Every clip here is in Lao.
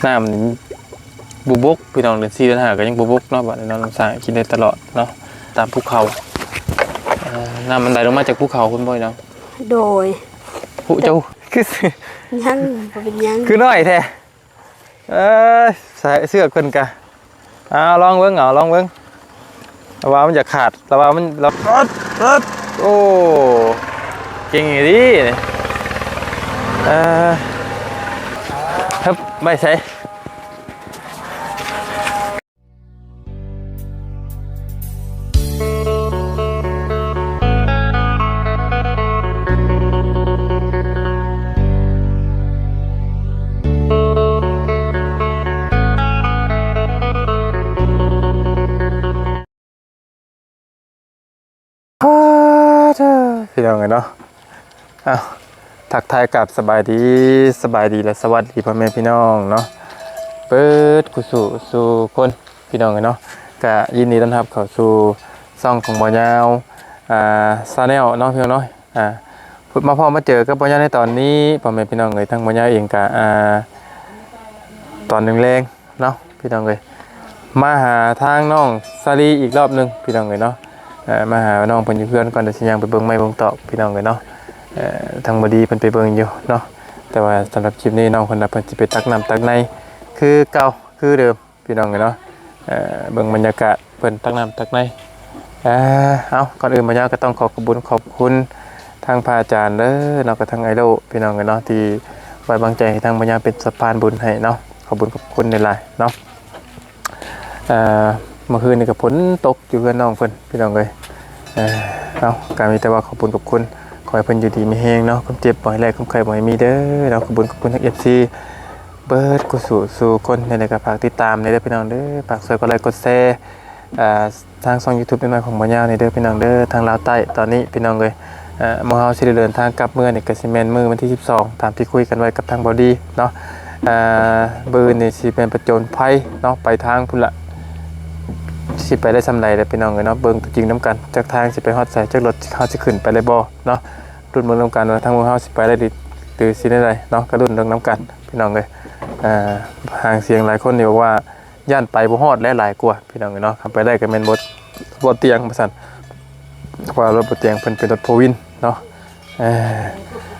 ນ້ຳນີ້ບໍ່ບົກພີ່ນ້ອງ ເດືອນສີ່ເດືອນຫ້າກໍຍັງບໍ່ບົກເນາະ ບາດນີ້ເນາະ ນ້ຳສ້າງກິນໄດ້ຕະຫຼອດເນາະ ຕາມພູເຂົາ. ເອີ ນ້ຳມັນໄຫຼລົງມາຈາກພູເຂົາພຸ້ນບໍ່ນ້ອງ? ໂດຍ. ຜູ້ເຈົ້າຄື ຍັງບໍ່ເປັນຫຍັງ ຄືນ້ອຍແທ້. ເອີຍ ສາຍເຊືອກເພິ່ນກະ ເອົາລອງເບິ່ງ ເອົາລອງເບິ່ງ ລະວ່າມັນຈະຂາດ ລະວ່າມັນ ລະ ໂອ້ ເກັ່ງອີ່ຫຼີນີ້ ເອີ ຮຶບ ໄວ້ໃສ? ອ້າ ເດີ ພີ່ນ້ອງເອີຍເນາະ ອ້າວ ທັກທາຍກັບສະບາຍດີ ສະບາຍດີ ແລະ ສະຫວັດດີພໍ່ແມ່ພີ່ນ້ອງເນາະ ເບິດຄູ່ສູ່ສູ່ຄົນ ພີ່ນ້ອງເອີຍເນາະ ກະຍິນດີຕ້ອນຮັບເຂົ້າສູ່ຊ່ອງຂອງບ່າວຍາວ ອ່າ Channel ເນາະ ພີ່ນ້ອງເນາະ. ອ່າ ມາພໍ້ມາເຈີກັບບ່າວຍາວໃນຕອນນີ້ ພໍ່ແມ່ພີ່ນ້ອງເອີຍ ທາງບ່າວຍາວເອງກະ ອ່າ ຕອນແລງໆ ເນາະ ພີ່ນ້ອງເອີຍ ມາຫາທາງນ້ອງສາລີອີກລອບໜຶ່ງ ພີ່ນ້ອງເອີຍເນາະ ເອີ ມາຫານ້ອງເພິ່ນຢູ່ເຮືອນກ່ອນ ດຽວຊິຍ່າງໄປເບິ່ງໄມ້ເບິ່ງຕອກ ພີ່ນ້ອງເອີຍເນາະ ເອີ ທາງບໍ່ດີເພິ່ນໄປເບິ່ງຢູ່ເນາະ ແຕ່ວ່າສຳລັບຄລິບນີ້ ນ້ອງເພິ່ນວ່າເພິ່ນຊິໄປຕັກນ້ຳຕັກໃນຄືເກົ່າ ຄືເດີມ ພີ່ນ້ອງເອີຍເນາະ ເອີ ເບິ່ງບັນຍາກາດເພິ່ນຕັກນ້ຳຕັກໃນ. ເອີ ເອົາ ກ່ອນອື່ນບ່າວຍາວກໍຕ້ອງຂໍຂອບບຸນຂອບຄຸນທາງພະອາຈານເດີເນາະ ກັບທາງອ້າຍໂລ ພີ່ນ້ອງເອີຍເນາະ ທີ່ໄວ້ວາງໃຈໃຫ້ທາງບ່າວຍາວເປັນສະພານບຸນໃຫ້ເນາະ ຂອບບຸນຂອບຄຸນຫຼາຍໆເນາະ. ເອີ ມື້ຄືນນີ້ກໍຝົນຕົກຢູ່ເຮືອນນ້ອງເພິ່ນ ພີ່ນ້ອງເອີຍ ເອີ ເອົາ ກໍມີແຕ່ວ່າຂອບບຸນຂອບຄຸນ ຂໍໃຫ້ເພິ່ນຢູ່ດີມີແຮງເນາະ ຄວາມເຈັບບໍ່ໃຫ້ໄດ້ ຄວາມໄຂ້ບໍ່ໃຫ້ມີເດີເນາະ. ຂອບບຸນຂອບຄຸນທາງ ເອັຟຊີ ເບິດຄູ່ສູ່ສູ່ຄົນ ແນວໃດກໍຝາກຕິດຕາມແດ່ເດີພີ່ນ້ອງເດີ ຝາກຊ່ວຍກົດໄລກົດແຊ ເອີ ທາງຊ່ອງຢູທູບນ້ອຍໆຂອງບ່າວຍາວນີ້ເດີພີ່ນ້ອງເດີ ທາງລາວໃຕ້ຕອນນີ້ພີ່ນ້ອງເອີຍ ເອີ ໝູ່ເຮົາຊິໄດ້ເດີນທາງກັບເມືອນີ້ກໍຊິແມ່ນມື້ວັນທີສິບສອງ ຕາມທີ່ຄຸຍກັນໄວ້ກັບທາງບ່າວດີເນາະ ເອີ ມື້ອື່ນນີ້ຊິແມ່ນປະຈົນໄພເນາະ ໄປທາງພຸ້ນລະ ຊິໄປໄດ້ສ່ຳໃດລະພີ່ນ້ອງເອີຍເນາະ ເບິ່ງຕົວຈິງນຳກັນ ຈັກທາງຊິໄປຮອດໃສ ຈັກລົດເຮົາຊິຂຶ້ນໄປໄດ້ບໍ່ເນາະ ລຸ້ນເບິ່ງນຳກັນວ່າທາງໝູ່ເຮົາຊິໄປໄດ້ ຫຼື ຊິແນວໃດເນາະ ກໍລຸ້ນເບິ່ງນຳກັນພີ່ນ້ອງເອີຍ ເອີ ຫາງສຽງຫຼາຍຄົນນີ້ບອກວ່າ ຢ້ານໄປບໍ່ຮອດແຫຼະ ຫຼາຍກວ່າພີ່ນ້ອງເອີຍເນາະ ຄັນໄປໄດ້ກໍແມ່ນບໍ່ ບໍ່ຕຽງວ່າຊັ້ນ ເພາະວ່າລົດບໍ່ຕຽງເພິ່ນເປັນລົດໂຟວີນເນາະ ເອີ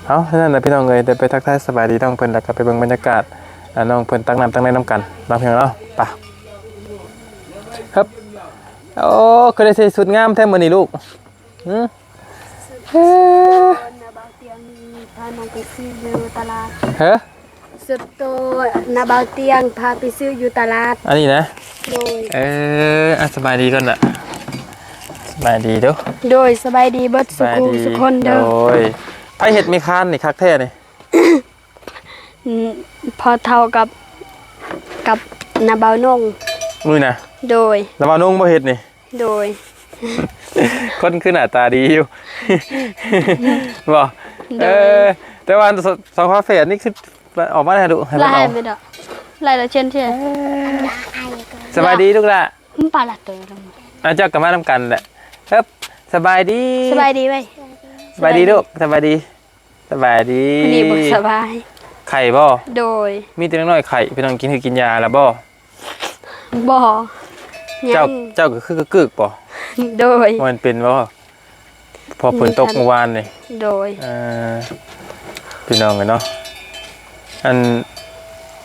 ເອົາ ເທົ່ານັ້ນລະພີ່ນ້ອງເອີຍ ໄດ້ໄປທັກທາຍສະບາຍດີນ້ອງເພິ່ນ ແລ້ວກໍໄປເບິ່ງບັນຍາກາດ ອ່າ ນ້ອງເພິ່ນຕັກນ້ຳຕັກໃນນຳກັນເນາະ ພີ່ນ້ອງເນາະ ໄປ ຮຶບ ໂອ້ ຄືໄດ້ໃສ່ຊຸດງາມແທ້ມື້ນີ້ລູກ ຫື ສຸດໂຕນະ ບ່າວຕຽງພານ້ອງໄປຊື້ຢູ່ຕະຫຼາດ ຮະ ສຸດໂຕນະ ບ່າວຕຽງພາໄປຊື້ຢູ່ຕະຫຼາດ ອັນນີ້ນະ ໂດຍ ເອີ ອ່ະ ສະບາຍດີກ່ອນລະ ສະບາຍດີເດີ ໂດຍ ສະບາຍດີເບິດສູ່ຄູ່ສູ່ຄົນເດີ ໂດຍ ໃຜເຮັດແມ່ຄ້ານນີ້ຄັກແທ້ນີ້ ອືມ ພໍ່ເຖົ້າກັບ ກັບນ້າບ່າວນົງ ມື້ນະ ໂດຍ ນ້າບ່າວນົງບໍ່ເຮັດນີ້ ໂດຍ ຄົນຄືໜ້າຕາດີຢູ່ ບໍ່ ໂດຍ ເອີ ແຕ່ວ່າສ- ສອງຝາແຝດນີ້ຄືອອກມາໄດ້ດຸ ໃຫ້ມັນອອກ ໄລ່ລະເຊັ່ນເທື່ອ ເອີ ສະບາຍດີລູກຫຼ້າ ປາລະເຕີ ອາ ເຈົ້າກໍມານຳກັນແຫຼະ ເອີ ສະບາຍດີ ສະບາຍດີເວີຍ ສະບາຍດີລູກ ສະບາຍດີ ສະບາຍດີ ມື້ນີ້ບໍ່ສະບາຍ ໄຂ້ບໍ່ ໂດຍ ມີແຕ່ເດັກນ້ອຍໄຂ້ ພີ່ນ້ອງກິນຮືກິນຢາແລ້ວບໍ່ ບໍ່ ເຈົ້າ ຍັງ ເຈົ້າກໍຄືກະກຶກບໍ່ ໂດຍ ບໍ່ແມ່ນເປັນບໍ່ ເພາະຝົນຕົກມື້ວານນີ້ ໂດຍ ເອີ ພີ່ນ້ອງເອີຍເນາະ ອັນ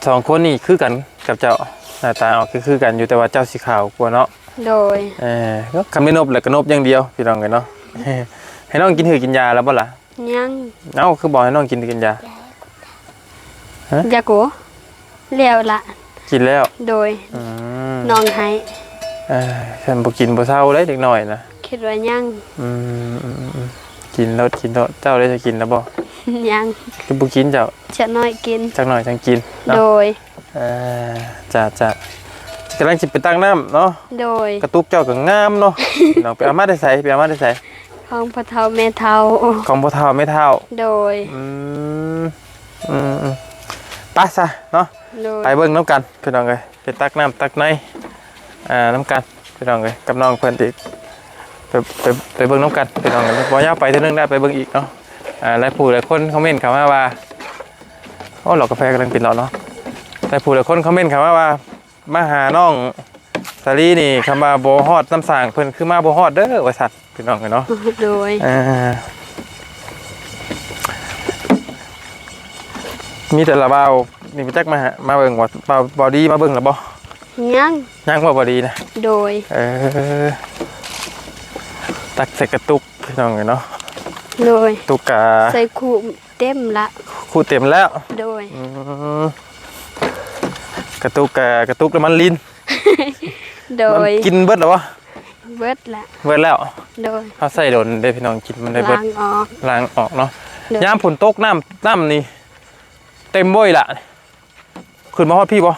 ສອງຄົນນີ້ຄືກັນກັບເຈົ້າ ໜ້າຕາອອກຄື ຄືກັນຢູ່ ແຕ່ວ່າເຈົ້າສີຂາວກວ່າເນາະ ໂດຍ ເອີ ຄັນແມ່ນນົບແລ້ວກໍນົບຢ່າງດຽວ ພີ່ນ້ອງເອີຍເນາະ ໃຫ້ນ້ອງກິນຮືກິນຢາແລ້ວບໍ່ລະ ຍັງ ເອົ້າ ຄືບໍ່ໃຫ້ນ້ອງກິນ ກິນຢາ ຮະ ຢາກູ ແລ້ວລະ ກິນແລ້ວ ໂດຍ ອືມ ນ້ອງໃຫ້ ເອີ ຄັນບໍ່ກິນບໍ່ເຊົາເດ້ເດັກນ້ອຍນະ ຄິດວ່າຍັງ ອືມ ອືມ ອືມ ກິນໂລດ ກິນໂລດ ເຈົ້າໄດ້ຈະກິນແລ້ວບໍ່ ຍັງ ຄືບໍ່ກິນເຈົ້າ ຈັກໜ້ອຍກິນ ຈັກໜ້ອຍຈັ່ງກິນເນາະ ໂດຍ ເອີ ຈ້າ ຈ້າ ກຳລັງຊິໄປຕັກນ້ຳເນາະ ໂດຍ ກະຕຸກເຈົ້າກໍງາມເນາະ ນ້ອງໄປເອົາມາແຕ່ໃສ ໄປເອົາມາແຕ່ໃສ ຂອງພໍ່ເຖົ້າແມ່ເຖົ້າ ຂອງພໍ່ເຖົ້າແມ່ເຖົ້າ ໂດຍ ອືມ ອືມ ອືມ ໄປຊະເນາະ ໂດຍ ໄປເບິ່ງນຳກັນພີ່ນ້ອງເອີຍ ໄປຕັກນ້ຳຕັກໃນ ອ່າ ນຳກັນພີ່ນ້ອງເອີຍ ກັບນ້ອງເພິ່ນອີກ ໄປ ໄປ ໄປເບິ່ງນຳກັນພີ່ນ້ອງເອີຍ ບໍ່ຍາວໄປເທື່ອໜຶ່ງໄດ້ໄປເບິ່ງອີກເນາະ ອ່າ ຫຼາຍຜູ້ຫຼາຍຄົນຄອມເມັນເຂົ້າມາວ່າ ໂອ້ ຫຼອກກາແຟກຳລັງເປັນຫຼອກເນາະ ຫຼາຍຜູ້ຫຼາຍຄົນຄອມເມັນເຂົ້າມາວ່າ ມາຫານ້ອງສາລີນີ້ ຄຳວ່າບໍ່ຮອດນ້ຳສ້າງເພິ່ນຄືມາບໍ່ຮອດເດີ ວ່າຊັ້ນ ພີ່ນ້ອງເອີຍເນາະ. ໂດຍ ເອີ ມີແຕ່ລະບ່າວນີ້ ບໍ່ຈັກມາຫາ ມາເບິ່ງບໍ່? ບ່າວ ບ່າວດີມາເບິ່ງແລ້ວບໍ່? ຍັງ ຍັງບໍ່ ບ່າວດີນະ? ໂດຍ ເອີ ຕັກໃສ່ກະຕຸກ ພີ່ນ້ອງເອີຍເນາະ. ໂດຍ ຕຸກກະ ໃສ່ຄຸເຕັມລະ ຄຸເຕັມແລ້ວ. ໂດຍ ອືມ ກະຕຸກກະ ກະຕຸກນ້ຳມັນລີນ. ໂດຍ ມັນກິນເບິດແລ້ວບໍ່? ເບິດລະ ເບິດແລ້ວ. ໂດຍ ເຮົາໃສ່ດົນເດ້ພີ່ນ້ອງ ກິນມັນໄດ້ເບິດ ລ້າງອອກ ລ້າງອອກເນາະ. ໂດຍ ຍາມຝົນຕົກນ້ຳ ນ້ຳນີ້ເຕັມບໍ່ອີ່ຫຼະ? ຂຶ້ນມາຮອດພີ້ບໍ່?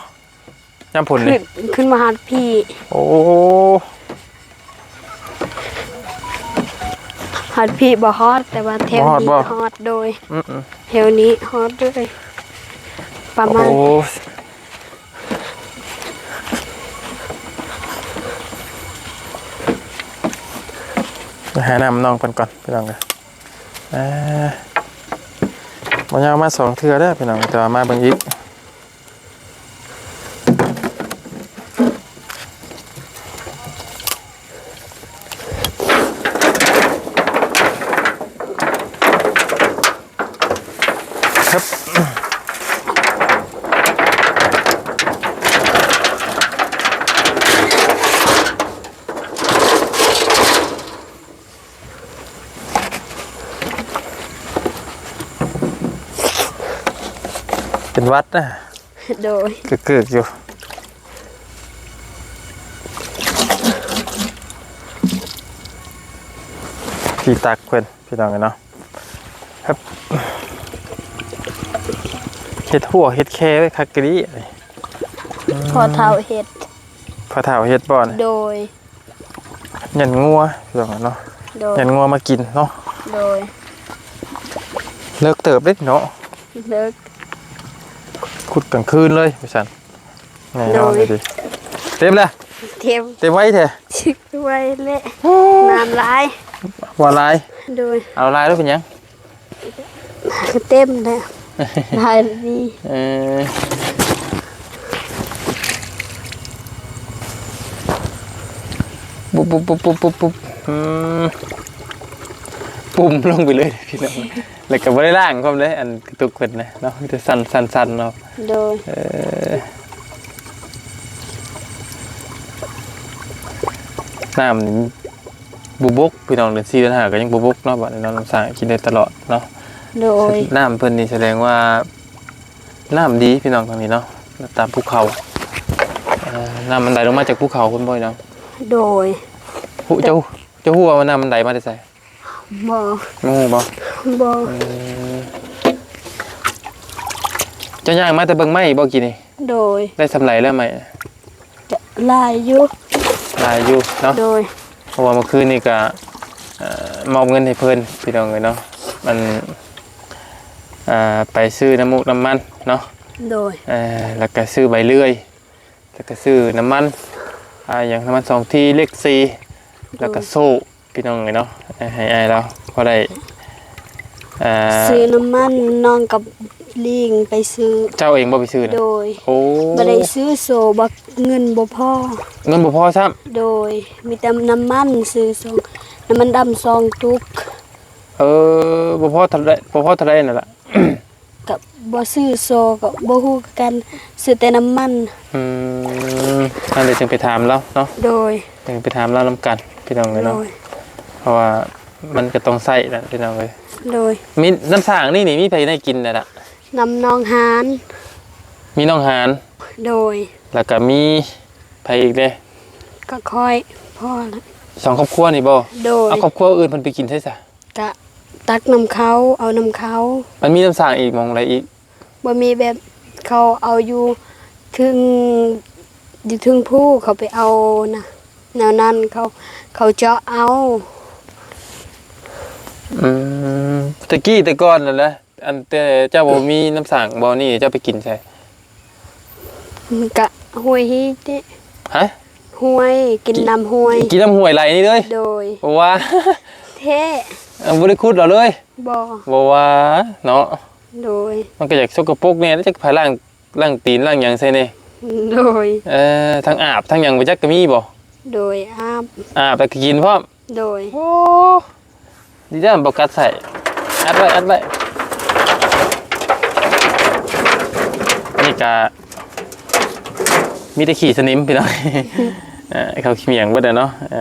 ຍາມຝົນນີ້ ຂຶ້ນ ຂຶ້ນມາຮອດພີ້. ໂອ້ ຮອດພີ້ບໍ່ຮອດ ແຕ່ວ່າແຖວນີ້ຮອດ. ໂດຍ ອືມໆ ແຖວນີ້ຮອດເລີຍ ປະມານ. ໂອ້ ໄປຫານ້ຳນ້ອງເພິ່ນກ່ອນ ພີ່ນ້ອງເອີຍ. ອ່າ ບໍ່ຍາວມາສອງເທື່ອເດີພີ່ນ້ອງ ແຕ່ວ່າມາເບິ່ງອີກ. ເປັນຫວັດນະ. ໂດຍ ກຶກໆຢູ່ ທີ່ຕັກເພິ່ນ ພີ່ນ້ອງເອີຍເນາະ. ເຮັດຮົ້ວເຮັດແຄໄວ້ຄັກກະດີ. ພໍ່ເຖົ້າເຮັດ ພໍ່ເຖົ້າເຮັດບໍ່? ໂດຍ ຢ້ານງົວ ພີ່ນ້ອງເນາະ. ໂດຍ ຢ້ານງົວມາກິນເນາະ. ໂດຍ ເລິກເຕີບເດ້ເນາະ. ເລິກ ຂຸດກາງຄືນເລີຍວ່າຊັ້ນ. ແນ່ນອນເລີຍຕິ. ເຕັມແລ້ວ? ເຕັມ ເຕັມໄວແທ້. ໄວແຫຼະ ນ້ຳຫຼາຍ ວ່າຫຼາຍ. ໂດຍ ເອົາຫຼາຍແລ້ວເປັນຫຍັງ? ເຕັມແລ້ວ ຫຼາຍດີ. ເອີ ປຸບ ປຸບ ປຸບ ປຸບ ປຸບ ອືມ ປຸ້ມລົງໄປເລີຍພີ່ນ້ອງ. ແລ້ວກໍບໍ່ໄດ້ລ້າງພ້ອມເດ້ ອັນກະຕຸກເພິ່ນນະເນາະ ມີແຕ່ສັ່ນໆໆເນາະ. ໂດຍ ເອີ ນ້ຳນີ້ບໍ່ບົກພີ່ນ້ອງ ເດືອນສີ່ເດືອນຫ້າກໍຍັງບໍ່ບົກເນາະ. ບັດນີ້ເນາະ ນ້ຳສ້າງກິນໄດ້ຕະຫຼອດເນາະ. ໂດຍ ນ້ຳເພິ່ນນີ້ສະແດງວ່ານ້ຳດີພີ່ນ້ອງ ທາງນີ້ເນາະ ນ້ຳຕາມພູເຂົາ. ເອີ ນ້ຳມັນໄຫຼລົງມາຈາກພູເຂົາພຸ້ນບໍ່ນ້ອງ? ໂດຍ ຮູ້ ເຈົ້າ ເຈົ້າຮູ້ວ່ານ້ຳມັນໄຫຼມາແຕ່ໃສ? ບໍ່ ບໍ່ຮູ້ບໍ່? ບໍ່ ອືມ ເຈົ້າຍ່າງມາແຕ່ເບິ່ງໄມ້ບໍ່ກີ້ນີ້? ໂດຍ ໄດ້ສ່ຳໃດແລ້ວໄມ້? ກະຫຼາຍຢູ່ ຫຼາຍຢູ່ເນາະ. ໂດຍ ເພາະວ່າເມື່ອຄືນນີ້ກະ ເອີ ມອບເງິນໃຫ້ເພິ່ນພີ່ນ້ອງເອີຍເນາະ ອັນ ອ່າ ໄປຊື້ນ້ຳມູກນ້ຳມັນເນາະ. ໂດຍ ເອີ ແລ້ວກະຊື້ໃບເລື່ອຍ ແລ້ວກະຊື້ນ້ຳມັນ ອ່າ ຫຍັງ ນ້ຳມັນສອງທີ່ ເຫຼັກສີ່ ແລ້ວກະໂສ້ ພີ່ນ້ອງເອີຍເນາະ ໃຫ້ອ້າຍລາວພໍໄດ້ ອ່າ ຊື້ນ້ຳມັນ ນ້ອງກັບລີງໄປຊື້. ເຈົ້າເອງບໍ່ໄປຊື້ນະ? ໂດຍ ໂອ້ ບໍ່ໄດ້ຊື້ໂສ້ ບໍ່ ເງິນບໍ່ພໍ ເງິນບໍ່ພໍຊ້ຳ. ໂດຍ ມີແຕ່ນ້ຳມັນຊື້ສອງ ນ້ຳມັນດຳສອງຕຸກ. ເອີ ບໍ່ພໍເທົ່າໃດ ບໍ່ພໍເທົ່າໃດນັ້ນລະ? ກໍບໍ່ຊື້ໂສ້ ກໍບໍ່ຮູ້ຄືກັນ ຊື້ແຕ່ນ້ຳມັນ. ອືມ ນັ້ນເດ ຈຶ່ງໄປຖາມລາວເນາະ. ໂດຍ ຈຶ່ງໄປຖາມລາວນຳກັນພີ່ນ້ອງເອີຍເນາະ. ໂດຍ ເພາະວ່າມັນກໍຕ້ອງໃຊ້ແຫຼະພີ່ນ້ອງເອີຍ. ໂດຍ ມີນ້ຳສ້າງນີ້ນີ້ ມີໃຜໄດ້ກິນແດ່ລະ? ນ້ຳນ້ອງຫານ ມີນ້ອງຫານ. ໂດຍ ແລ້ວກໍມີໃຜອີກເດ? ກໍຂ້ອຍ ພໍ່ລະ ສອງຄອບຄົວນີ້ບໍ່? ໂດຍ ເອົາຄອບຄົວອື່ນເພິ່ນໄປກິນໃສຊະ? ກະຕັກນຳເຂົາ ເອົານຳເຂົາ. ມັນມີນ້ຳສ້າງອີກ ໝ່ອງໃດອີກ? ບໍ່ມີ ແບບເຂົາເອົາຢູ່ເທິງ ຢູ່ເທິງພູ ເຂົາໄປເອົານະ ແນວນັ້ນ ເຂົາ ເຂົາເຈາະເອົາ. ອືມ ແຕ່ກີ້ແຕ່ກ່ອນນັ້ນນະ ອັນແຕ່ເຈົ້າບໍ່ມີນ້ຳສ້າງບໍ່ນີ້ ເຈົ້າໄປກິນໃສ? ກະຫ້ວຍຮີເດ. ຮະ? ຫ້ວຍ ກິນນ້ຳຫ້ວຍ. ກິນນ້ຳຫ້ວຍໄຫຼນີ້ເລີຍ? ໂດຍ. ບໍ່ວ່າ ແທ້. ເອົາ ບໍ່ໄດ້ຂຸດເອົາເລີຍ? ບໍ່. ບໍ່ວ່າເນາະ. ໂດຍ. ມັນກໍຢາກສົກກະປົກແດ່ ແລ້ວຈັກໃຜລ້າງ ລ້າງຕີນລ້າງຫຍັງໃສ່ແດ່. ໂດຍ. ເອີ ທັງອາບທັງຫຍັງບໍ່ຈັກກໍມີບໍ່? ໂດຍ ອາບ ອາບແລ້ວກໍກິນພ້ອມ. ໂດຍ. ໂອ້ ດີແລ້ວບໍ່ກັດໃສ່ ອັດໄວ້ ອັດໄວ້. ອັນນີ້ກະມີແຕ່ຂີ້ສະໜິມພີ່ນ້ອງ ເອີ ເຂົາຂີ້ໝ້ຽງເບິດແລ້ວເນາະ. ເອີ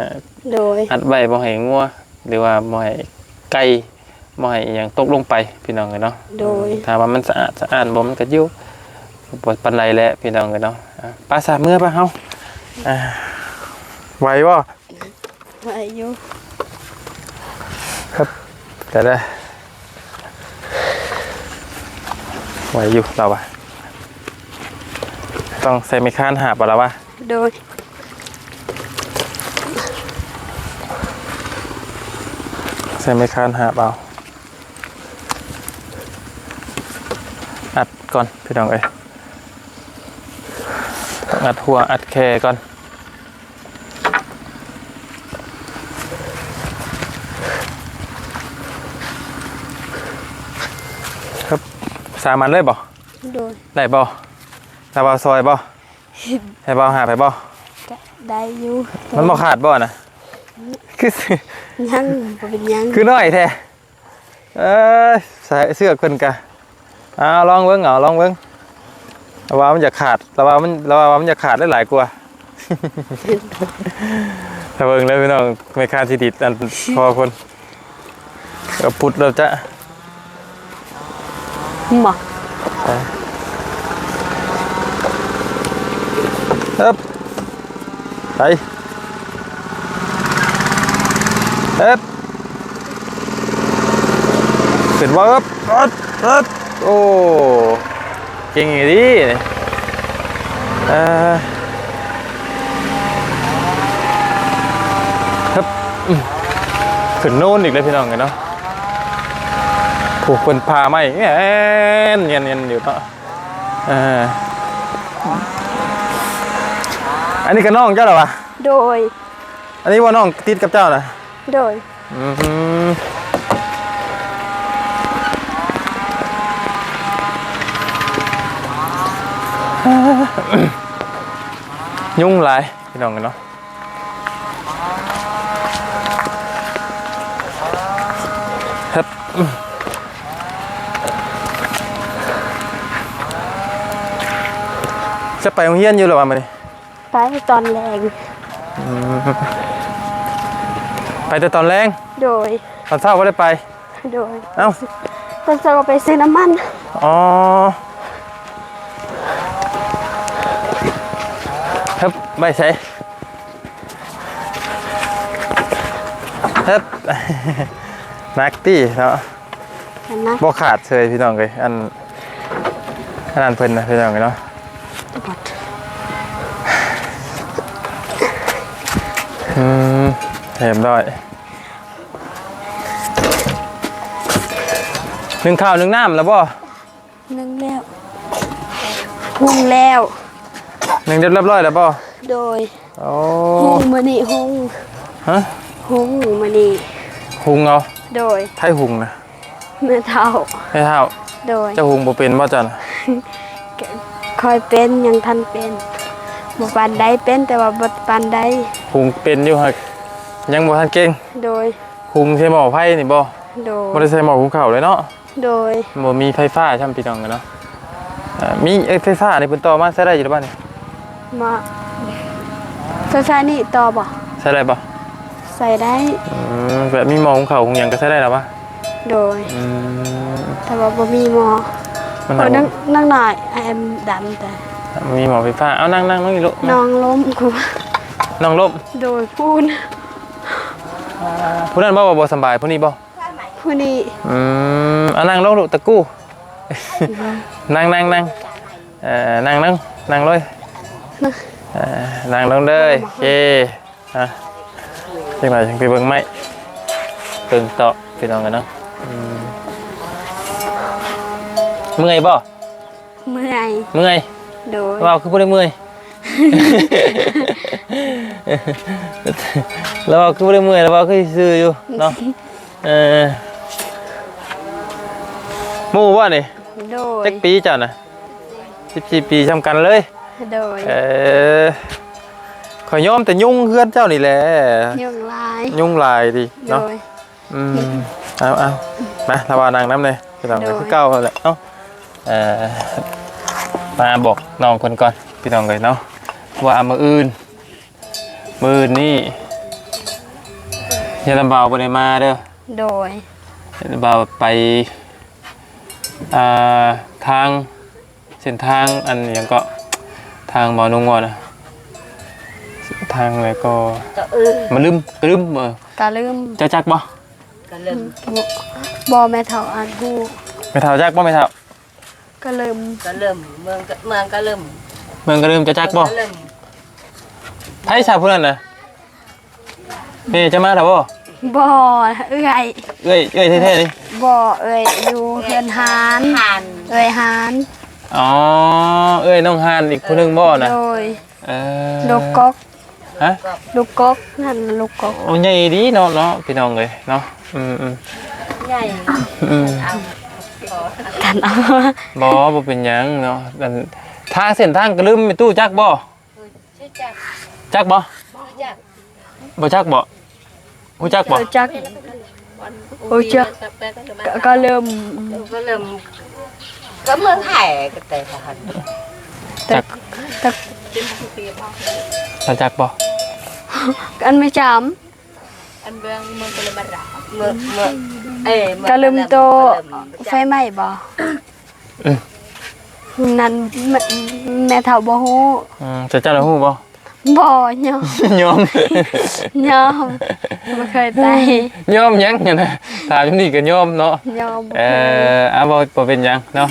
ໂດຍ. ອັດໄວ້ບໍ່ໃຫ້ງົວ ຫຼືວ່າບໍ່ໃຫ້ໄກ່ ບໍ່ໃຫ້ອີ່ຫຍັງຕົກລົງໄປພີ່ນ້ອງເອີຍເນາະ. ໂດຍ. ຖ້າວ່າມັນສະອາດສະອ້ານບໍ່ ມັນກໍຢູ່ ບໍ່ປານໃດແຫຼະພີ່ນ້ອງເອີຍເນາະ. ອາ ໄປຊະ ເມືອປະເຮົາ. ອາ ໄຫວບໍ່? ໄຫວຢູ່. ຄັບ ໄດ້ ໄດ້ ໄຫວຢູ່ລາວວ່າ. ຕ້ອງໃຊ້ໄມ້ຄ້ານຫາບບໍ່ລາວວ່າ? ໂດຍ. ໃຊ້ໄມ້ຄ້ານຫາບເອົາ. ອັດກ່ອນພີ່ນ້ອງເອີຍ ຕ້ອງອັດຫົວອັດແຂ້ກ່ອນ. ຄັບ ສາມອັນເລີຍບໍ່? ໂດຍ. ໄດ້ບໍ່? ລາວວ່າຊ່ອຍບໍ່? ໃຫ້ເບົາຫາໄປບໍ່? ກະໄດ້ຢູ່ ມັນບໍ່ຂາດບໍ່ນະ? ອືມ ຄື ຍັງບໍ່ເປັນຫຍັງ ຄືນ້ອຍແທ້. ເອີຍ ສາຍເຊືອກເພິ່ນກະ ເອົາລອງເບິ່ງ ເອົາລອງເບິ່ງ. ລາວວ່າມັນຢາກຂາດ ລາວວ່າມັນ ລາວວ່າມັນຢາກຂາດຫຼາຍໆກວ່າ. ຖ້າເບິ່ງເດີພີ່ນ້ອງ ແມ່ຄ້າຊິດີດອັນຄໍເພິ່ນ ເອົາປຸດແລ້ວຈະ ມາ ເອີບ ໄປ ເອີບ ຂຶ້ນບໍ່ ເອີບ ເອີບ ເອີບ ໂອ້ ເກັ່ງອີ່ຫຼີນີ້ ເອີ ຮຶບ ອືມ ຂຶ້ນໂນນອີກແລ້ວພີ່ນ້ອງເອີຍເນາະ. ໂອ້ ເພິ່ນຜ່າໄມ້ແມ່ນ ແມ່ນ ແມ່ນຢູ່ເນາະ. ເອີ ອັນນີ້ກໍນ້ອງເຈົ້າລະຫວາ? ໂດຍ. ອັນນີ້ບໍ່ນ້ອງຕິດກັບເຈົ້ານະ? ໂດຍ. ອືມ ຍຸງຫຼາຍພີ່ນ້ອງເອີຍເນາະ. ຮຶບ ຈະໄປໂຮງຮຽນຢູ່ລະຫວາມື້ນີ້? ໄປຕອນແລງ. ອືມ ໄປແຕ່ຕອນແລງ? ໂດຍ. ຕອນເຊົ້າບໍ່ໄດ້ໄປ? ໂດຍ. ເອົ້າ ຕອນເຊົ້າກໍໄປຊື້ນ້ຳມັນ. ອໍ ຮຶບ ໄວ້ໃສ? ຮຶບ ໜັກຕິເນາະ. ອັນນັ້ນ ບໍ່ຂາດເຊີຍພີ່ນ້ອງເອີຍ ອັນ ອັນນັ້ນເພິ່ນນະພີ່ນ້ອງເອີຍເນາະ. ອືມ ຮຽບຮ້ອຍ. ໜຶ້ງເຂົ້າໜຶ້ງນ້ຳແລ້ວບໍ່? ໜຶ້ງແລ້ວ ຫຸງແລ້ວ. ໜຶ້ງຮຽບຮ້ອຍແລ້ວບໍ່? ໂດຍ. ໂອ້ ຫຸງມື້ນີ້ ຫຸງ. ຮະ? ຫຸງມື້ນີ້ ຫຸງເອົາ. ໂດຍ. ໃຜຫຸງນະ? ແມ່ເຖົ້າ. ແມ່ເຖົ້າ. ໂດຍ. ເຈົ້າຫຸງບໍ່ເປັນບໍ່ເຈົ້ານະ? ກະ ຄ່ອຍເປັນ ຍັງທັນເປັນ ບໍ່ປານໃດ ເປັນແຕ່ວ່າບໍ່ປານໃດ. ຫຸງເປັນຢູ່ ຫາກຍັງບໍ່ທັນເກັ່ງ. ໂດຍ. ຫຸງໃສ່ໝໍ້ໄຟນີ້ບໍ່? ໂດຍ. ບໍ່ໄດ້ໃສ່ໝໍ້ຫຸງເຂົ້າເລີຍເນາະ? ໂດຍ. ບໍ່ມີໄຟຟ້າຊ້ຳ ພີ່ນ້ອງເອີຍເນາະ. ເອີ ມີ ເອີ ໄຟຟ້ານີ້ເພິ່ນຕໍ່ມາໃຊ້ໄດ້ຢູ່ລະບາດນີ້? ມາ ໄຟຟ້ານີ້ຕໍ່ບໍ່? ໃຊ້ໄດ້ບໍ່? ໃຊ້ໄດ້. ອືມ ແບບມີໝໍ້ຫຸງເຂົ້າຫຸງຫຍັງກໍໃຊ້ໄດ້ລະຫວາ? ໂດຍ. ອືມ ແຕ່ວ່າບໍ່ມີໝໍ້ ມັນ ເພາະ ນັກ ນັກໜ້ອຍ ແອມດຳແຕ່ ມີໝໍ້ໄຟຟ້າ. ເອົາ ນັ່ງ ນັ່ງລົງນີ້ລູກ. ນ້ອງລົ້ມ. ນ້ອງລົ້ມ? ໂດຍ. ພຸ້ນ ອ່າ ຜູ້ນັ້ນບໍ່ ວ່າບໍ່ສຳບາຍ? ຜູ້ນີ້ບໍ່? ຜູ້ນີ້. ອືມ ເອົາ ນັ່ງລົງລູກ ຕະກູ້. ນັ່ງ ນັ່ງ ນັ່ງ ເອີ ນັ່ງລົງ ນັ່ງເລີຍ. ນັ່ງ ເອີ ນັ່ງລົງເດີ. ໂອເຄ ອ່ະ ຈັ່ງໃດຈັ່ງໄປເບິ່ງໄມ້ ເບິ່ງຕໍ່ ພີ່ນ້ອງເອີຍເນາະ. ອືມ ເມື່ອຍບໍ່? ເມື່ອຍ. ເມື່ອຍ? ໂດຍ. ເວົ້າຄືບໍ່ໄດ້ເມື່ອຍ ລາວເວົ້າຄືບໍ່ໄດ້ເມື່ອຍ ລາວເວົ້າຄືຊື່ຢູ່ເນາະ. ເອີ ໝູ່ບໍ່ນີ້? ໂດຍ. ຈັກປີເຈົ້ານະ? ສິບສີ່ປີຊ່ຳກັນເລີຍ. ໂດຍ. ເອີ ຂ້ອຍຍອມແຕ່ຍຸງເຮືອນເຈົ້ານີ້ແຫຼະ. ຍຸງຫຼາຍ. ຍຸງຫຼາຍຕິເນາະ. ໂດຍ. ອືມ ເອົາໆ ມາ ລາວານັ່ງນຳແດ່ ພີ່ນ້ອງ. ໂດຍ. ຄືເກົ່າຫັ້ນແຫຼະເນາະ. ເອີ ມາບອກນ້ອງເພິ່ນກ່ອນ ພີ່ນ້ອງເອີຍເນາະ ວ່າມື້ອື່ນ ມື້ອື່ນນີ້ ຍາລຳບ່າວບໍ່ໄດ້ມາເດີ. ໂດຍ. ຍາລຳບ່າວໄປ ອ່າ ທາງ ເສັ້ນທາງອັນຫຍັງເກາະ ທາງໝໍນຸ່ງວ່ານະ ເສັ້ນທາງແລ້ວກໍ ກະອື ມາລືມ ກະລືມ ເອີ ກະລືມ. ເຈົ້າຈັກບໍ່? ກະເລີ່ມ ບໍ່ ແມ່ເຖົ້າອາດຮູ້. ແມ່ເຖົ້າຈັກບໍ່ແມ່ເຖົ້າ? ກະເລີ່ມ ກະເລີ່ມ ເມືອງກະ ເມືອງກະເລີ່ມ ເມືອງກະເລີ່ມ ເຈົ້າຈັກບໍ່? ກະເລີ່ມ. ໃຜຊະຜູ້ນັ້ນນະ? ແມ່ຈະມາແລ້ວບໍ່? ບໍ່ ເອື້ອຍ. ເອື້ອຍ ເອື້ອຍແທ້ໆນີ້? ບໍ່ ເອື້ອຍຢູ່ເຮືອນຮ້ານ ຮ້ານ ເອື້ອຍຮ້ານ. ອໍ ເອື້ອຍນ້ອງຮ້ານອີກຜູ້ໜຶ່ງບໍ່ນະ? ໂດຍ. ເອີ ລູກກົກ. ຮະ? ລູກກົກ ນັ້ນລູກກົກ. ໂອ້ ໃຫຍ່ດີເນາະ ເນາະ ພີ່ນ້ອງເອີຍເນາະ. ອືມໆ ໃຫຍ່ ອືມ ກັນເອົາ. ບໍ່ ບໍ່ເປັນຫຍັງເນາະ. ອັນ ທາງເສັ້ນທາງກະລືມ ແມ່ຕູ້ຈັກບໍ່? ເອີ ຈັກ ຈັກບໍ່? ບໍ່ຈັກ ບໍ່ຈັກບໍ່? ຮູ້ຈັກບໍ່? ຮູ້ຈັກ ຮູ້ຈັກ ກະ ກະເລີ່ມ ກະເລີ່ມ ກະເມືອງໄທ ກະແຕ່ຫັ້ນ ຈັກ ຈັກ ເຈົ້າຈັກບໍ່? ອັນໄມຈາມ ອັນເມືອງ ເມືອງກະເລີ່ມ ເມືອງ ເມືອງ ເອີ ເມືອງກະເລີ່ມໂຕ ກະເລີ່ມ ໄຟໄໝ້ບໍ່? ອືມ ນັ້ນແມ່ ແມ່ເຖົ້າບໍ່ຮູ້. ອືມ ເຈົ້າ ເຈົ້າລະຮູ້ບໍ່? ບໍ່ ຍອມ ຍອມ ຍອມ ບໍ່ເຄີຍໄປ. ຍອມຫຍັງຫັ້ນນະ? ຖາມຢູ່ນີ້ກໍຍອມເນາະ. ຍອມ ເອີ ບໍ່ເຄີຍ ອາ ບໍ່ ບໍ່ເປັນຫຍັງເນາະ.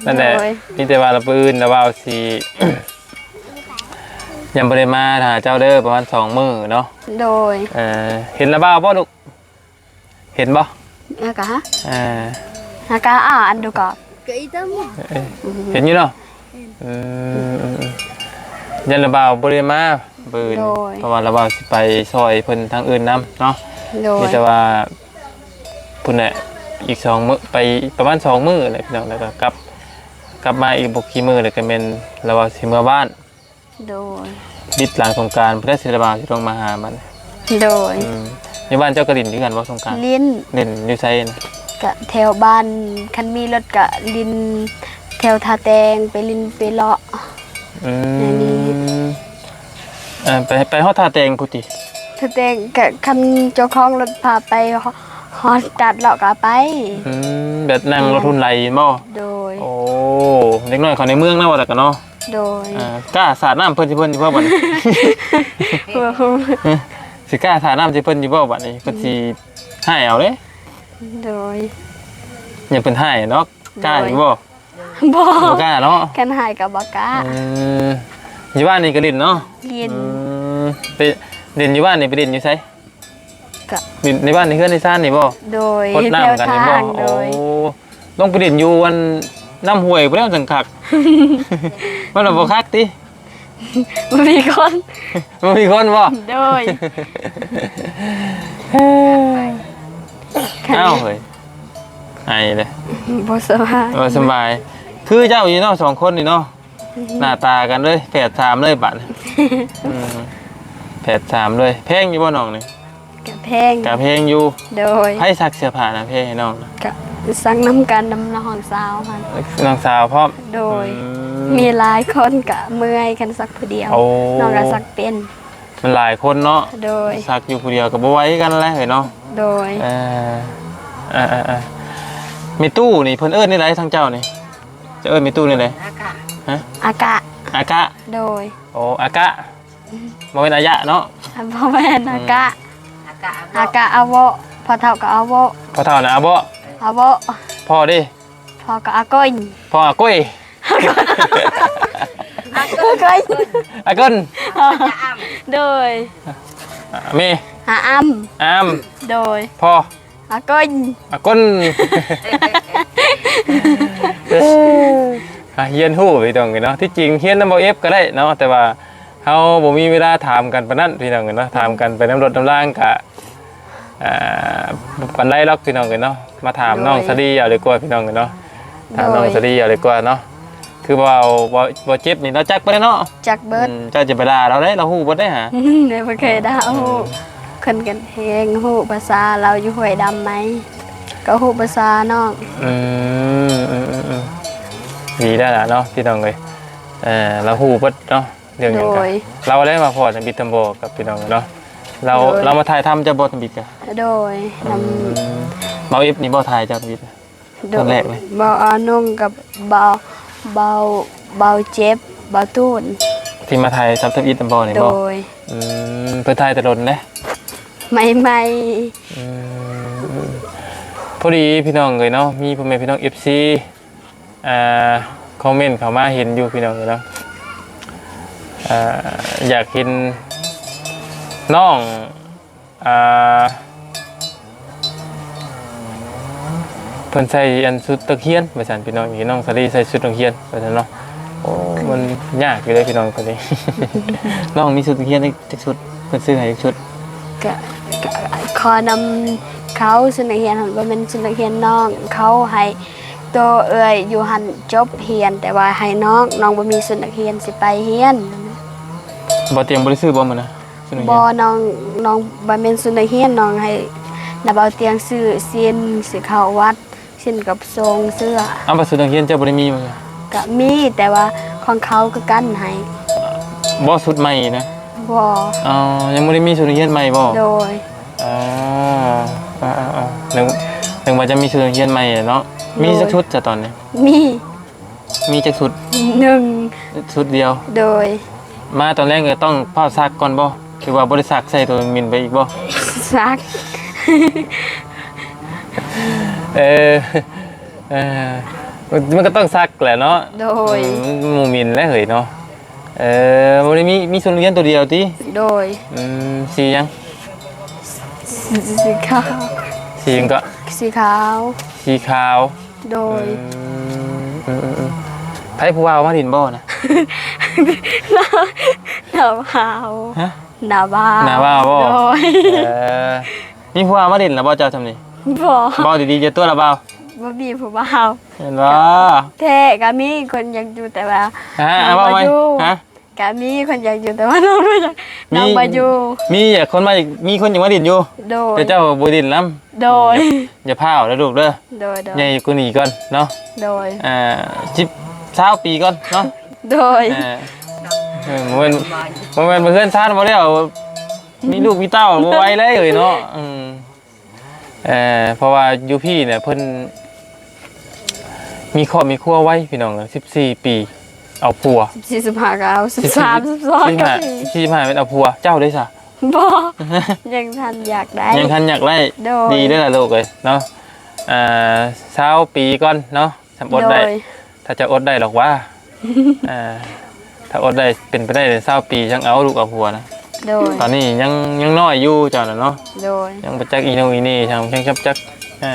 ນັ້ນແຫຼະ ໂດຍ ມີແຕ່ວ່າລະ ມື້ອື່ນລະບ່າວຊິ ຍັງບໍ່ໄດ້ມາຫາເຈົ້າເດີ ປະມານສອງມື້ເນາະ. ໂດຍ. ເອີ ເຫັນລະບ່າວບໍ່ລູກ? ເຫັນບໍ່? ອາກະ ອາ ອາກະ ອາ ອັນດູກອບ ເອີ ເຫັນຢູ່ເນາະ. ເອີ ອືມ ອືມ ອືມ ຢ້ານລະບ່າວບໍ່ໄດ້ມາມື້ອື່ນ ໂດຍ ເພາະວ່າລະບ່າວຊິໄປຊ່ອຍເພິ່ນທາງອື່ນນຳເນາະ. ໂດຍ. ມີແຕ່ວ່າພຸ້ນແຫຼະ ອີກສອງມື້ ໄປປະມານສອງມື້ແຫຼະ ພີ່ນ້ອງ ແລ້ວກໍກັບ ກັບມາອີກບໍ່ກີ່ມື້ ແລ້ວກໍແມ່ນລະບ່າວຊິເມືອບ້ານ. ໂດຍ. ບິດຫຼັງສົງການພຸ້ນແຫຼະ ຊິລະບ່າວຊິລົງມາຫາມັນ. ໂດຍ. ອືມ ຢູ່ບ້ານເຈົ້າກໍຫຼິ້ນຄືກັນບໍ່ສົງການ? ຫຼິ້ນ. ຫຼິ້ນຢູ່ໃສນະ? ກະແຖວບ້ານ ຄັນມີລົດກະຫຼິ້ນແຖວທ່າແຕງ ໄປຫຼິ້ນໄປເລາະ. ອືມ ແນວນີ້. ເອີ ໄປ ໄປຮອດທ່າແຕງພຸ້ນຕິ? ທ່າແຕງກະ ຄັນເຈົ້າຂອງລົດພາໄປ ຮອດຕາດເລາະກະໄປ. ອືມ ແບບນັ່ງລົດຮຸນໄຫຼແມ່ນບໍ່? ໂດຍ. ໂອ້ ເດັກນ້ອຍເຂົາໃນເມືອງນະ ວ່າແລ້ວກະເນາະ. ໂດຍ. ເອີ ກ້າສາດນ້ຳເພິ່ນ ເພິ່ນຢູ່ບໍ່ບັດນີ້? ບໍ່ຮູ້. ຊິກ້າສາດນ້ຳໃສ່ເພິ່ນຢູ່ບໍ່ບັດນີ້? ເພິ່ນຊິຮ້າຍເອົາເດ້. ໂດຍ. ຢ້ານເພິ່ນຮ້າຍດອກ. ໂດຍ. ກ້າຢູ່ບໍ່? ບໍ່ ບໍ່ກ້າເນາະ. ຄັນຮ້າຍກໍບໍ່ກ້າ. ເອີ ຢູ່ບ້ານນີ້ກໍຫຼິ້ນເນາະ? ຫຼິ້ນ. ອືມ ໄປຫຼິ້ນຢູ່ບ້ານນີ້ ໄປຫຼິ້ນຢູ່ໃສ? ກະຫຼິ້ນໃນບ້ານໃນເຮືອນໃນຊານນີ້ບໍ່? ໂດຍ. ຫົດນ້ຳກັນນີ້ບໍ່? ແຖວທາງ. ໂດຍ. ໂອ້ ລົງໄປຫຼິ້ນຢູ່ອັນນ້ຳຫ້ວຍພຸ້ນແລ້ວຈັ່ງຄັກ. ມັນລະບໍ່ຄັກຕິ? ບໍ່ມີຄົນ. ບໍ່ມີຄົນບໍ່? ໂດຍ. ອ້າວເຮີ້ຍ ໄອເດ້. ບໍ່ສະບາຍ. ບໍ່ສະບາຍ. ຄືເຈົ້າຢູ່ເນາະ ສອງຄົນນີ້ເນາະ. ໜ້າຕາກັນເລີຍ ແຝດສາມເລີຍບາດນີ້. ອືມ ແຝດສາມເລີຍ. ແພງຢູ່ບໍ່ນ້ອງນີ້? ກະແພງ. ກະແພງຢູ່. ໂດຍ. ໃຜຊັກເສື້ອຜ້ານະ ແພງໃຫ້ນ້ອງນະ? ກະຊັກນຳກັນ ນຳນ້ອງສາວຫັ້ນ. ນ້ອງສາວພ້ອມ. ໂດຍ. ອືມ ມີຫຼາຍຄົນກະເມື່ອຍ ຄັນຊັກຜູ້ດຽວ. ໂອ້ ນ້ອງກະຊັກເປັນ. ມັນຫຼາຍຄົນເນາະ. ໂດຍ. ຊັກຢູ່ຜູ້ດຽວກໍບໍ່ໄຫວຄືກັນແຫຼະເຮີ້ຍເນາະ. ໂດຍ. ເອີ ເອີ ເອີ ເອີ ແມ່ຕູ້ນີ້ເພິ່ນເອີ້ນແນວໃດທາງເຈົ້ານີ້? ຈະເອີ້ນແມ່ຕູ້ແນວໃດ? ອາກະ. ຮະ? ອາກະ. ອາກະ. ໂດຍ. ໂອ້ ອາກະ ບໍ່ແມ່ນອາຍະເນາະ. ບໍ່ແມ່ນ ອາກະ. ອາກະ ອາເວາະ. ພໍ່ເຖົ້າກໍອາເວາະ. ພໍ່ເຖົ້ານະອາເວາະ. ອາເວາະ. ພໍ່ເດ? ພໍ່ກໍອາກົຍ. ພໍ່ອາກົຍ. ອາກົຍ. ອາກົນ. ໂດຍ. ແມ່? ອາອຳ. ອາອຳ. ໂດຍ. ພໍ່? ອາກົນ. ອາກົນ. ຮຽນຮູ້ ພີ່ນ້ອງເອີຍເນາະ. ທີ່ຈິງຮຽນນຳບໍ່ເອັບກໍໄດ້ເນາະ ແຕ່ວ່າເຮົາບໍ່ມີເວລາຖາມກັນປານນັ້ນ ພີ່ນ້ອງເອີຍເນາະ. ຖາມກັນໄປນຳລົດນຳລາງກະ ອ່າ ບໍ່ປານໃດດອກ ພີ່ນ້ອງເອີຍເນາະ. ມາຖາມ ໂດຍ ນ້ອງສາລີເອົາດີກວ່າ ພີ່ນ້ອງເອີຍເນາະ. ຖາມ ໂດຍ ນ້ອງສາລີເອົາດີກວ່າເນາະ. ຄື ຄືວ່າບໍ່ ບໍ່ເຈັບນີ້ລາວຈັກເບິດເນາະ. ຈັກເບິດ. ອືມ ເຈົ້າຈະໄປດ່າລາວໄດ໋ ລາວຮູ້ເບິດເດ້ຫາ. ແມ່ນ ບໍ່ເຄີຍດ່າ. ອືມ ຮູ້ ຄົນກັນເອງ ຮູ້ພາສາລາວຢູ່ຫ້ວຍດຳໄໝ ກໍຮູ້ພາສານ້ອງ. ອືມ ອືມໆໆ ດີແລ້ວລະເນາະ ພີ່ນ້ອງເອີຍ. ເອີ ລາວຮູ້ເບິດເນາະ ເລື່ອງຫຍັງກະ. ໂດຍ. ລາວໄດ້ມາພໍ້ທຳອິດທຳບໍ່ກັບ ພີ່ນ້ອງເນາະ. ລາວ ໂດຍ ລາວມາຖ່າຍທຳເຈົ້າບໍ່ທຳອິດກະ? ໂດຍ. ອືມ ນຳ ເບົາອິບນີ້ບໍ່ຖ່າຍເຈົ້າທຳອິດ? ໂດຍ. ຕອນແລກເລີຍ ບໍ່ ອາ ນ້ອງກັບເບົາ ເບົາ ເບົາເຈັບ ເບົາຕູນ ທີ່ມາຖ່າຍທຳອິດນຳບໍ່ນີ້ບໍ່? ໂດຍ. ອືມ ເພິ່ນຖ່າຍແຕ່ດົນເດ້ ໃໝ່ໆ. ອືມ ພໍດີ ພີ່ນ້ອງເອີຍເນາະ ມີພໍ່ແມ່ພີ່ນ້ອງ ເອັຟຊີ ອ່າ ຄອມເມັນເຂົ້າມາເຫັນຢູ່ ພີ່ນ້ອງເອີຍເນາະ. ອ່າ ຢາກເຫັນນ້ອງ ອ່າ ເພິ່ນໃສ່ອັນຊຸດນັກຮຽນວ່າຊັ້ນ ພີ່ນ້ອງ. ເຫັນນ້ອງສາລີໃສ່ຊຸດນັກຮຽນວ່າຊັ້ນເນາະ. ໂອ້ ມັນຍາກຢູ່ເດ້ ພີ່ນ້ອງຄົນນີ້. ນ້ອງມີຊຸດນັກຮຽນຈັກຊຸດ? ເພິ່ນຊື້ໃຫ້ຈັກຊຸດ? ກະ ກະ ຂໍນຳເຂົາ ຊຸດນັກຮຽນຫັ້ນບໍ່ແມ່ນຊຸດນັກຮຽນນ້ອງ ເຂົາໃຫ້ໂຕເອື້ອຍຢູ່ຫັ້ນຈົບຮຽນ ແຕ່ວ່າໃຫ້ນ້ອງ ນ້ອງບໍ່ມີຊຸດນັກຮຽນຊິໄປຮຽນ. ບໍ່ຕຽງບໍ່ໄດ້ຊື້ບໍ່ມື້ນະ? ຊຸດນັກຮຽນ ບໍ່ ນ້ອງ ນ້ອງ ບໍ່ແມ່ນຊຸດນັກຮຽນ ນ້ອງໃຫ້ນາເບົາຕຽງຊື້ສິ້ນ ຊິເຂົ້າວັດ ສິ້ນກັບຊົງເສື້ອ. ເອົາ ບາດຊຸດນັກຮຽນເຈົ້າບໍ່ໄດ້ມີບໍ່? ກະມີ ແຕ່ວ່າຂອງເຂົາຄືກັນໃຫ້. ບໍ່ ຊຸດໃໝ່ນະ? ບໍ່. ອໍ ຍັງບໍ່ໄດ້ມີຊຸດນັກຮຽນໃໝ່ບໍ່? ໂດຍ. ອໍ ອາໆໆ ນຶກ ນຶກວ່າຈະມີຊຸດນັກຮຽນໃໝ່ເນາະ. ໂດຍ. ມີຈັກຊຸດຊະຕອນນີ້? ມີ ມີຈັກຊຸດ? ໜຶ່ງ ຊຸດດຽວ. ໂດຍ. ມາຕອນແລງກໍຕ້ອງຟ້າວຊັກກ່ອນບໍ່? ຫຼືວ່າບໍ່ໄດ້ຊັກໃສ່ໂຕມິນໄປອີກບໍ່? ຊັກ. ເອີ ເອີ ມັນກໍຕ້ອງຊັກແຫຼະເນາະ. ໂດຍ. ອືມ ມັນບໍ່ມິນແຫຼະເຮີ້ຍເນາະ. ເອີ ບໍ່ໄດ້ມີ ມີຊຸດນັກຮຽນໂຕດຽວຕິ? ໂດຍ. ອືມ ສີຫຍັງ? ສີຂາວ. ສີຫຍັງເກາະ? ສີຂາວ. ສີຂາວ. ໂດຍ. ອືມ ອືມໆໆ ໃຜຜູ້ບ່າວມາຫຼິ້ນບໍ່ນະ? ນ້າ ນ້າບ່າວ. ຮະ? ນ້າບ່າວ. ນ້າບ່າວບໍ່? ໂດຍ. ເອີ ມີຜູ້ບ່າວມາຫຼິ້ນແລ້ວບໍ່ເຈົ້າຊ່ຳນີ້? ບໍ່. ເວົ້າດີໆ ຢ່າຕົວະລະບ່າວ. ບໍ່ມີຜູ້ບ່າວ. ແມ່ນບໍ່? ແທ້ກໍມີຄົນຢາກຢູ່ ແຕ່ວ່າ ຮະ? ນ້ອງບໍ່ຢູ່. ຮະ? ກະມີຄົນຢາກຢູ່ ແຕ່ວ່ານ້ອງບໍ່ຢາກ ນ້ອງບໍ່ຢູ່. ມີ ມີຢາກຄົນມາ ມີຄົນຢາກມາຫຼິ້ນຢູ່. ໂດຍ. ແຕ່ເຈົ້າບໍ່ຫຼິ້ນນຳ. ໂດຍ. ຢ່າ ຢ່າພ້າວເດີລູກເດີ. ໂດຍໆ. ໃຫຍ່ກວ່ານີ້ກ່ອນເນາະ. ໂດຍ. ອ່າ ສິບ ຊາວປີກ່ອນເນາະ. ໂດຍ. ເອີ ບໍ່ແມ່ນ ບໍ່ແມ່ນວ່າເຮືອນຊານບໍ່ແລ້ວ ມີລູກມີເຕົ້າບໍ່ໄວເລີຍເນາະ. ອືມ ເອີ ເພາະວ່າຢູ່ພີ້ເນຍ ເພິ່ນມີຄອບມີຄົວໄວ ພີ່ນ້ອງເອີຍ ສິບສີ່ປີເອົາຜົວ ສິບສີ່ ສິບຫ້າ ກໍເອົາ ສິບສາມ ສິບສອງ ສິບຫ້າ ສິບຫ້າ ແມ່ນເອົາຜົວ. ເຈົ້າເດ້ຊະ? ບໍ່ ຍັງທັນຢາກໄດ້ ຍັງທັນຢາກໄດ້. ໂດຍ. ດີເດ້ລະລູກເອີຍເນາະ ອ່າ ຊາວປີກ່ອນເນາະ ຊ່ຳອົດໄດ້. ໂດຍ. ຖ້າຈະອົດໄດ້ດອກຫວາ ອ່າ ຖ້າອົດໄດ້ ເປັນໄປໄດ້ຊາວປີຈັ່ງເອົາລູກເອົາຜົວນະ. ໂດຍ. ຕອນນີ້ຍັງ ຍັງນ້ອຍຢູ່ເຈົ້ານະເນາະ. ໂດຍ. ຍັງບໍ່ຈັກອີໂນອີເນ ຍັງ ຍັງຈັກ ອ່າ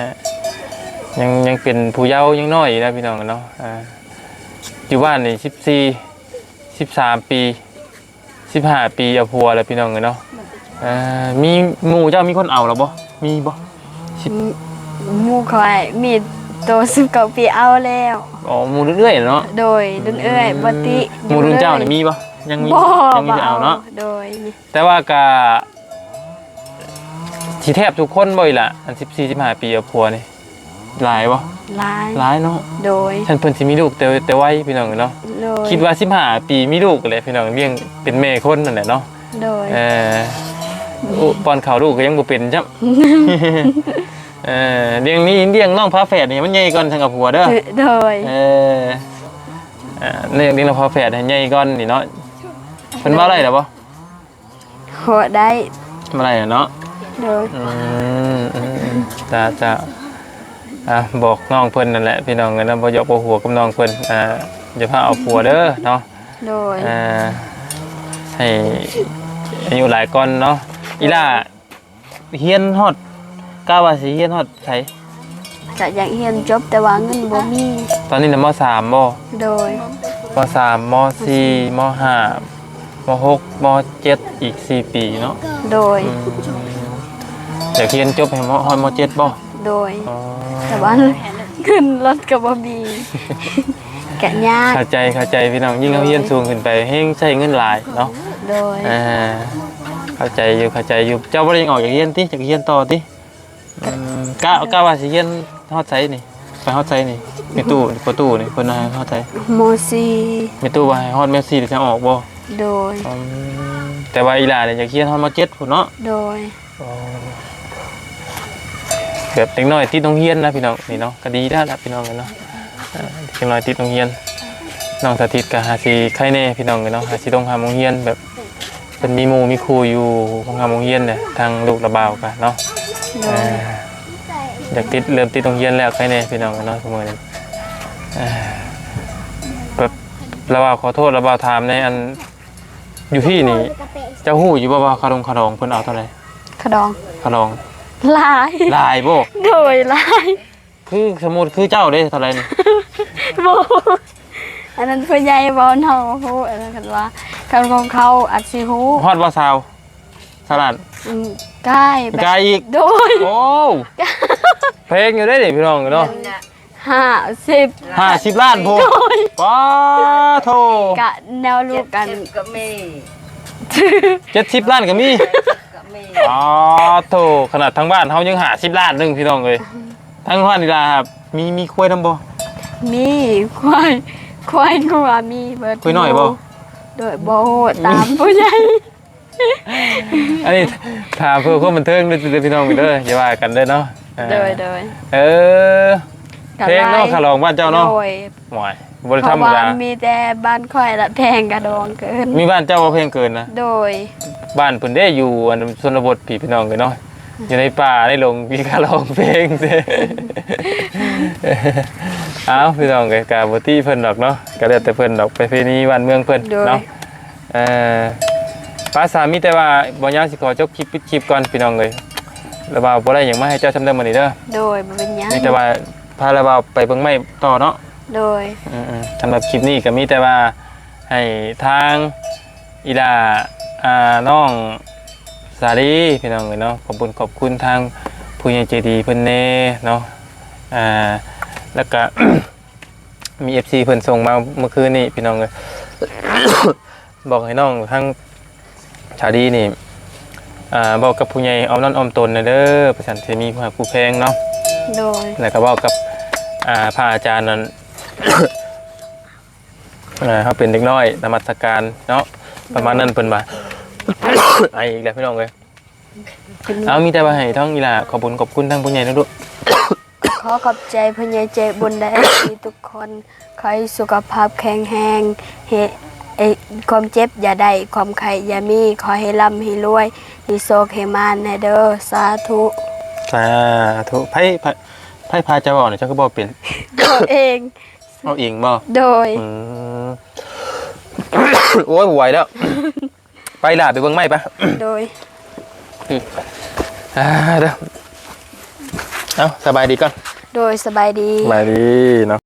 ຍັງ ຍັງເປັນຜູ້ເຍົາ ຍັງນ້ອຍຢູ່ນະ ພີ່ນ້ອງເນາະ. ອ່າ ຢູ່ບ້ານນີ້ສິບສີ່ ສິບສາມປີ ສິບຫ້າປີເອົາຜົວແລ້ວ ພີ່ນ້ອງເອີຍເນາະ. ເອີ ມີໝູ່ເຈົ້າມີຄົນເອົາແລ້ວບໍ່? ມີບໍ່? ສິບ ໝູ່ຂ້ອຍມີໂຕສິບເກົ້າປີເອົາແລ້ວ. ອໍ ໝູ່ລຸ້ນເອື້ອຍເນາະ. ໂດຍ. ອືມ ລຸ້ນເອື້ອຍບໍ່ຕິ. ໝູ່ລຸ້ນເຈົ້ານີ້ມີບໍ່? ຍັງມີ ບໍ່ ຍັງມີ ບໍ່ເອົາ ເອົາເນາະ. ໂດຍ. ແຕ່ວ່າກະ ຊິແທບທຸກຄົນບໍ່ອີ່ຫຼະ ອັນສິບສີ່ ສິບຫ້າປີເອົາຜົວນີ້? ຫຼາຍບໍ່? ຫຼາຍ ຫຼາຍເນາະ. ໂດຍ. ຊັ້ນເພິ່ນຊິມີລູກແຕ່ ແຕ່ໄວ ພີ່ນ້ອງເນາະ. ໂດຍ. ຄິດວ່າສິບຫ້າປີມີລູກແຫຼະ ພີ່ນ້ອງ ລ້ຽງເປັນແມ່ຄົນນັ້ນແຫຼະເນາະ. ໂດຍ. ເອີ ປ້ອນເຂົ້າລູກກໍຍັງບໍ່ເປັນຊ້ຳ. ເອີ ລ້ຽງນີ້ ລ້ຽງນ້ອງຝາແຝດນີ້ໃຫ້ມັນໃຫຍ່ກ່ອນ ຈັ່ງເອົາຜົວເດີ. ໂດຍ. ເອີ ລ້ຽງ ລ້ຽງນ້ອງຝາແຝດໃຫ້ໃຫຍ່ກ່ອນນີ້ເນາະ. ເພິ່ນເວົ້າໄດ້ແລ້ວບໍ່? ເວົ້າໄດ້ ບໍ່ໄດ້ເນາະ. ໂດຍ. ອືມ ອືມ ອືມ ຈ້າ ຈ້າ ອ່າ ບອກນ້ອງເພິ່ນນັ້ນແຫຼະ ພີ່ນ້ອງເອີຍເນາະ ບໍ່ຢອກບໍ່ຫົວກັບນ້ອງເພິ່ນ ອ່າ ຢ່າພາເອົາຜົວເດີເນາະ. ໂດຍ. ອ່າ ໃຫ້ອາຍຸຫຼາຍກ່ອນເນາະ. ອີ່ຫຼ້າ ຮຽນຮອດ ກະວ່າຊິຮຽນຮອດໃສ? ກະຢາກຮຽນຈົບ ແຕ່ວ່າເງິນບໍ່ມີ. ຕອນນີ້ນະ ມໍສາມບໍ່? ໂດຍ. ມໍສາມ ມໍສີ່ ມໍຫ້າ ມໍຫົກ ມໍເຈັດ ອີກສີ່ປີເນາະ. ໂດຍ. ອືມ ຢາກຮຽນຈົບໃຫ້ຮອດ ມໍເຈັດບໍ່? ໂດຍ. ອໍ ແຕ່ວ່າເງິນລົດກໍບໍ່ມີ. ກະຍາກ ເຂົ້າໃຈ ເຂົ້າໃຈພີ່ນ້ອງ ຍິ່ງເຮົາ ໂດຍ ຮຽນສູງຂຶ້ນໄປ ແຮ່ງໃຊ້ເງິນຫຼາຍເນາະ ໂດຍ ອ່າ ເຂົ້າໃຈຢູ່ ເຂົ້າໃຈຢູ່ ເຈົ້າບໍ່ໄດ້ຢາກອອກ ຢາກຮຽນຕິ ຢາກຮຽນຕໍ່ຕິ? ອືມ ກະ ກະວ່າຊິຮຽນຮອດໃສນີ້? ໄປຮອດໃສນີ້? ແມ່ຕູ້ ພໍ່ຕູ້ນີ້ເພິ່ນວ່າໃຫ້ຮອດໃສ? ມໍສີ່ ແມ່ຕູ້ວ່າໃຫ້ຮອດມໍສີ່ແລ້ວຈັ່ງອອກບໍ່? ໂດຍ ອືມ ແຕ່ວ່າອີ່ຫຼ້ານີ້ຢາກຮຽນຮອດມໍເຈັດພຸ້ນເນາະ? ໂດຍ ອໍ ແບບເດັກນ້ອຍຕິດໂຮງຮຽນນະພີ່ນ້ອງ ນີ້ເນາະ ກະດີແລ້ວລະພີ່ນ້ອງເອີຍເນາະ ອ່າ ເດັກນ້ອຍຕິດໂຮງຮຽນ ນ້ອງສາທິດກະຫາຊິໄຄແດ່ພີ່ນ້ອງເອີຍເນາະ ຫາຊິລົງຮ່ຳໂຮງຮຽນແບບ ເພິ່ນມີໝູ່ມີຄູ່ຢູ່ໂຮງຮ່ຳໂຮງຮຽນແຫຼະ ທາງລູກລະບ່າວກະເນາະ ໂດຍ ເອີ ຢາກຕິດ ເລີ່ມຕິດໂຮງຮຽນແລ້ວ ໃຄແດ່ພີ່ນ້ອງເນາະ ຊຸມື້ນີ້ ເອີ ແບບລະບ່າວ ຂໍໂທດ ລະບ່າວຖາມແດ່ ອັນ ຢູ່ພີ້ນີ້ ເຈົ້າຮູ້ຢູ່ບໍ່ວ່າຄ່າດົງຄ່າດອງເພິ່ນເອົາເທົ່າໃດ? ຄ່າດອງ ຄ່າດອງ ຫຼາຍ ຫຼາຍບໍ່? ໂດຍ ຫຼາຍ ຄືສົມມຸດຄືເຈົ້າເດ້ ເທົ່າໃດນີ້? ບໍ່ ອັນນັ້ນຜູ້ໃຫຍ່ເວົ້າ ເຮົາບໍ່ຮູ້ ອັນນັ້ນຄັນວ່າ ຄັນຂອງເຂົາອາດຊິຮູ້ ຮອດບໍ່ ຊາວ ຊາວລ້ານ? ອືມ ກາຍ ກາຍອີກ ໂດຍ ໂອ້ ແພງຢູ່ເດ້ນີ້ພີ່ນ້ອງເນາະ ຫ້າສິບ ຫ້າສິບລ້ານພຸ້ນ ໂດຍ ປາໂທ ກະແນວລູກກັນ ເຈັດສິບກະມີ ເຈັດສິບລ້ານກະມີ ກະມີ ປາໂທ ຂະໜາດທາງບ້ານເຮົາຍັງຫ້າສິບລ້ານໜຶ່ງ ພີ່ນ້ອງເອີຍ ທາງບ້ານນີ້ລະ ມີ ມີຄວາຍນຳບໍ່? ມີ ຄວາຍ ຄວາຍກໍວ່າມີເບິດ ຄວາຍນ້ອຍບໍ່? ໂດຍ ບໍ່ຮູ້ ຕາມຜູ້ໃຫຍ່ ອັນນີ້ຖາມເພື່ອຄວາມບັນເທີງເດີພີ່ນ້ອງເດີ ຢ່າວ່າກັນເດີເນາະ ເອີ ໂດຍ ໂດຍ ເອີ ກະ ແພງເນາະ ຫຼາຍ ຄ່າດອງບ້ານເຈົ້າເນາະ ໂດຍ ໂອ້ຍ ບໍ່ໄດ້ທຳມະດາ ເພາະວ່າມີແຕ່ບ້ານຂ້ອຍລະແພງກະດອງເກີນ ມີບ້ານເຈົ້າບໍ່ແພງເກີນນະ? ໂດຍ ບ້ານເພິ່ນເດ້ ຢູ່ອັນຊົນນະບົດພີ້ ພີ່ນ້ອງເອີຍເນາະ ຢູ່ໃນປ່າໃນດົງ ມີຄ່າດອງແພງເດ້ ເອົ້າ ພີ່ນ້ອງເອີຍ ກະບໍ່ຕິເພິ່ນດອກເນາະ ກະແລ້ວແຕ່ເພິ່ນດອກ ປະເພນີບ້ານເມືອງເພິ່ນ ໂດຍ ເນາະ ເອີ ປາສາ ມີແຕ່ວ່າບ່າວຍາວຊິຂໍຈົບຄລິບ ປິດຄລິບກ່ອນພີ່ນ້ອງເອີຍ ລະບ່າວບໍ່ໄດ້ຫຍັງມາໃຫ້ເຈົ້າຊຳເດີມື້ນີ້ເດີ ໂດຍ ບໍ່ເປັນຫຍັງ ມີແຕ່ວ່າພາລະບ່າວໄປເບິ່ງໄມ້ຕໍ່ເນາະ ໂດຍ ອືມໆ ສຳລັບຄລິບນີ້ກໍມີແຕ່ວ່າໃຫ້ທາງອີ່ຫຼ້າ ອ່າ ນ້ອງສາລີ ພີ່ນ້ອງເອີຍເນາະ ຂອບບຸນຂອບຄຸນທາງຜູ້ໃຫຍ່ໃຈດີເພິ່ນແດ່ເນາະ ອ່າ ແລ້ວກະ ມີເອັຟຊີເພິ່ນສົ່ງມາເມື່ອຄືນນີ້ພີ່ນ້ອງເອີຍ ບອກໃຫ້ນ້ອງທາງສາລີນີ້ ອ່າ ບອກກັບຜູ້ໃຫຍ່ອ້ອມນ້ອນອ້ອມຕົນແດ່ເດີ ວ່າຊັ້ນ ຊິມີຜູ້ຮັກຜູ້ແພງເນາະ ໂດຍ ແລ້ວກໍເວົ້າກັບ ອ່າ ພະອາຈານນັ້ນ ອ່າ ເຮົາເປັນເດັກນ້ອຍນະມັດສະການເນາະ ປະມານນັ້ນເພິ່ນວ່າ ໄອອີກແລ້ວພີ່ນ້ອງເອີຍ ເອົາ ມີແຕ່ວ່າໃຫ້ທາງອີ່ຫຼ້າຂອບບຸນຂອບຄຸນທາງຜູ້ໃຫຍ່ນະລູກ ຂໍຂອບໃຈຜູ້ໃຫຍ່ໃຈບຸນ ແລະ ເອັຟຊີທຸກຄົນ ຂໍໃຫ້ສຸຂະພາບແຂງແຮງ ເຮັດ ເອີ ຄວາມເຈັບຢ່າໄດ້ ຄວາມໄຂ້ຢ່າມີ ຂໍໃຫ້ລ່ຳໃຫ້ລວຍ ໃຫ້ໂຊກໃຫ້ໝານແດ່ເດີ ສາທຸ ສາທຸ ໃຜ ໃຜ ໃຜພາເຈົ້າເວົ້ານີ້ ເຈົ້າຄືເວົ້າເປັນ? ເວົ້າເອງ ເວົ້າເອງບໍ່? ໂດຍ ອືມ ໂອ້ຍ ບໍ່ໄຫວແລ້ວ ໄປຫຼ້າ ໄປເບິ່ງໄມ້ໄປ ໂດຍ ອືມ ອ່າ ເດີ ເອົາ ສະບາຍດີກ່ອນ ໂດຍ ສະບາຍດີ ສະບາຍດີເນາະ.